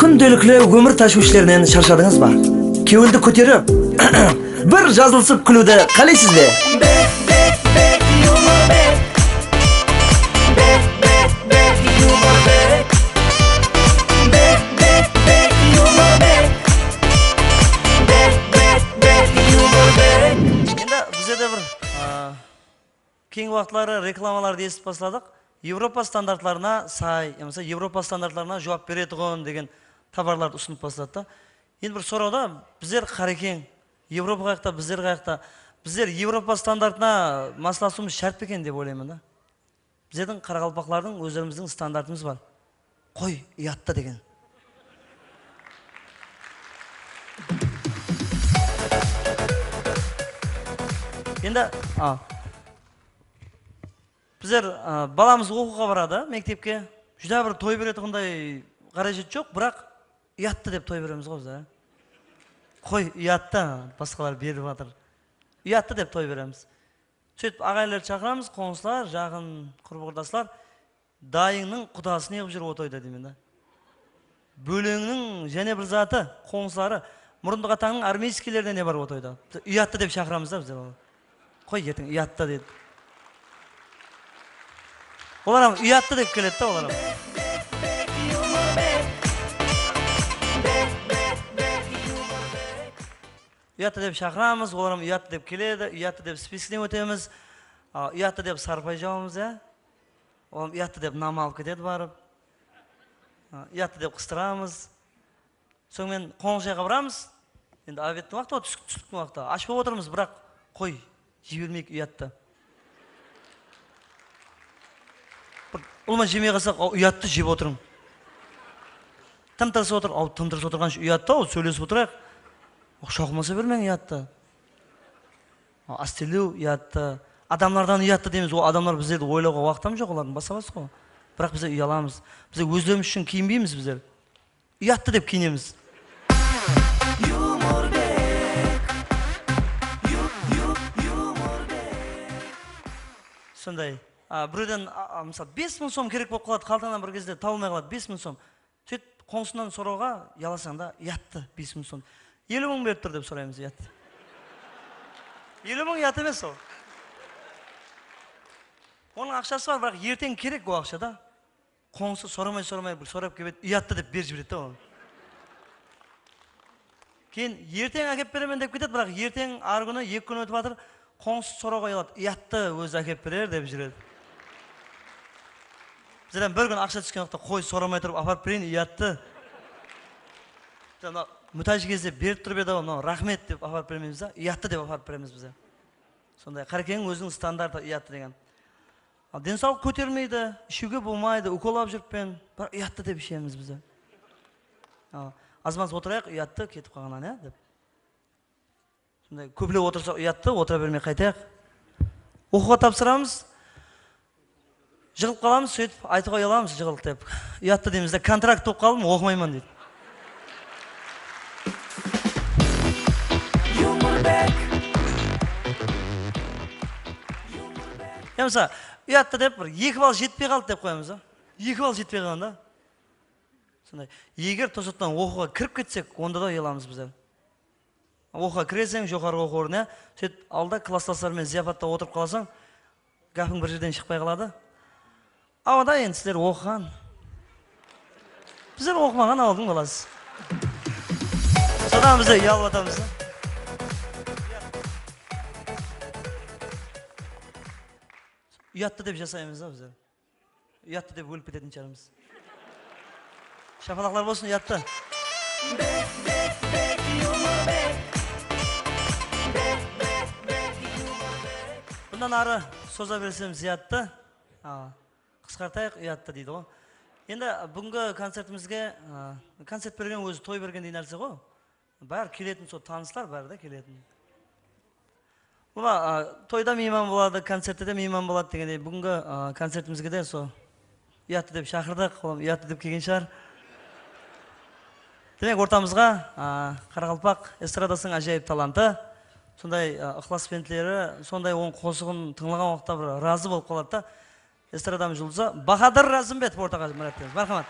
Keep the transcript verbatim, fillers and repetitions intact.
Kúndelikli ómir táshwishlerinen sharshadıńız ba? Kewildi kóterip, bir jazılısıp kúliwdi qáleysiz be? Bek, bek, bek, yumor bek. Bek, bek, bek, yumor bek. Bek, bek, bek, yumor bek. Bek, bek, bek, yumor bek. Endi bizde de bir, a, keyingi waqıtları reklamalardı esitip basladıq. Evropa standartlarına say, yamasa Evropa standartlarına juwap beretuǵın degen tovarlardı usınıp basladı da. Endi bir soraw da, bizler Qarekeń, Evropa qayaqta, bizler qayaqta? Bizler Evropa standartına maslasıwımız shárt pe eken dep oylayman da. Bizlerdiń qaraqalpaqlardıń ózlerimizdiń standartımız bar. Qoy, uyattı degen. Endi, a, bizler, a, balamız oqıwǵa baradı, mektepke. Júdá bir toy beretuǵınday ǵárejet joq, biraq uyattı dep toy beremiz ǵoy bizler. Qoy, uyattı, basqalar berip atır. Uyattı dep toy beremiz. Sóytip aǵayinlerdi shaqıramız, qońsılar, jaqın qurbi-qurdaslar, dayıńnıń qudası ne qılıp júr o toyda deymen da. Bóleńniń jáne bir zatı, qońsıları, murındıq atańnıń armiyskiylerine ne bar o toyda? Uyattı dep shaqıramız da bizler olardı. Qoy, erteń uyattı deydi. Olar hám uyattı dep keledi da, olar hám. Uyattı dep shaqıramız, olar hám uyattı dep keledi, uyattı dep spiskten ótemiz. A, uyattı dep sarpay jawamız, ya. Olar hám uyattı dep nam alıp ketedi barıp. A, uyattı dep qıstıramız. Soń menen qońsı jayǵa baramız. Endi obedtiń waqtı ǵoy, túslik, túsliktiń waqtı. Ash bolıp otırmız, biraq qoy, jibermeyik uyattı. Bir ulıwma jemey qalsaq, "Aw, uyattı jep otırıń." Tım-tırıs otır, "Aw, tım-tırıs otırǵansha uyattı-aw, sóylesip otırayıq." "Aw, shawqımasa bermeń uyattı." Aw, ástelew uyattı. Adamlardan uyattı deymiz, ol adamlar bizlerdi oylawǵa waqıt hám joq, olardıń basa-bası ǵoy. Biraq bizler uyalamız. Bizler ózlerimiz ushın kiyinbeymiz bizler. Uyattı dep kiyinemiz. Sonday, a, birewden, a, a, mısal, bes mıń som kerek bolıp qaladı, qaltanan bir gezde tabılmay qaladı, bes mıń som. Sóytip, qońsınan sorawǵa uyalasań da, uyattı, bes mıń som. Eliw mıń berip tur dep soraymız, uyattı. Eliw mıń uyat emes ol. Onıń aqshası bar, biraq erteń kerek ol aqsha da. Qońsı soramay-soramay bir sorap keledi, uyattı dep berip jiberedi da oǵan. Keyin erteń ákep beremen dep ketedi, biraq erteń, arı kúni, eki kún ótip atır, qońsı sorawǵa uyaladı, uyattı ózi ákep berer dep júredi. Bizlerden bir kún aqsha túsken waqıtta, qoy, soramay turıp aparıp bereyin, uyattı. Mına mútáj gezde berip turıp edi, mınaw raxmet dep aparıp bermeymiz da, uyattı dep aparıp beremiz bizler. Sonday, Qarekeń óziniń standartı uyattı degen. Al, densawlıq kótermeydi, ishewge bolmaydı, ukol alıp júrippen, biraq uyattı dep ishemiz bizler. Al, azmaz otırayıq, uyattı, ketip qalǵannan, ya, dep. Sonday, kóplep otırsaq uyattı, otıra bermey qaytayıq. Oqıwǵa tapsıramız, jıǵılıp qalamız, sóytip aytıwǵa uyalamız, jıǵıldıq dep. Uyattı deymiz de, kontrakt bolıp qaldım, oqımayman deydi. Yumorbek. Ya, mısal, uyattı dep bir eki ball jetpey qaldı dep qoyamız da. Eki ball jetpey qalǵan da. Sonday. Eger tosattan oqıwǵa kirip ketsek, onda da uyalamız bizler. Oqıwǵa kireseń, joqarı oqıw ornına, sóytip alda klasslaslar menen zıyapatta otırıp qalasań, gápiń bir jerden shıqpay qaladı. Awada endi sizler oqıǵan. Bizler oqımaǵan awıldıń balası. Sodan bizler uyalıp atamız da. Uyattı dep jasaymız da bizler. Uyattı dep ólip ketetin shıǵarmız. Shapalaqlar bolsın, uyattı. Bunnan arı soza bersem zıyattı. A, qısqartayıq, uyattı deydi ǵoy. Endi búgingi koncertimizge, a, koncert bergen ózi toy bergendey nárse ǵoy. Bári keletin, sol tanıslar bári de keletin. Mına, a, toyda miyman boladı, koncertte de miyman boladı degendey, búgingi, a, koncertimizge de sol uyattı dep shaqırdıq, ol uyattı dep kelgen shıǵar. Demek, ortamızǵa, a, qaraqalpaq estradasınıń ájayıp talantı, sonday, a, ıqlasbentleri, sonday onıń qosıǵın tıńlaǵan waqıtta bir razı bolıp qaladı da. Estradamız juldızı Bahadır Razımbetov ortaǵa mirát etemiz. Márhamat.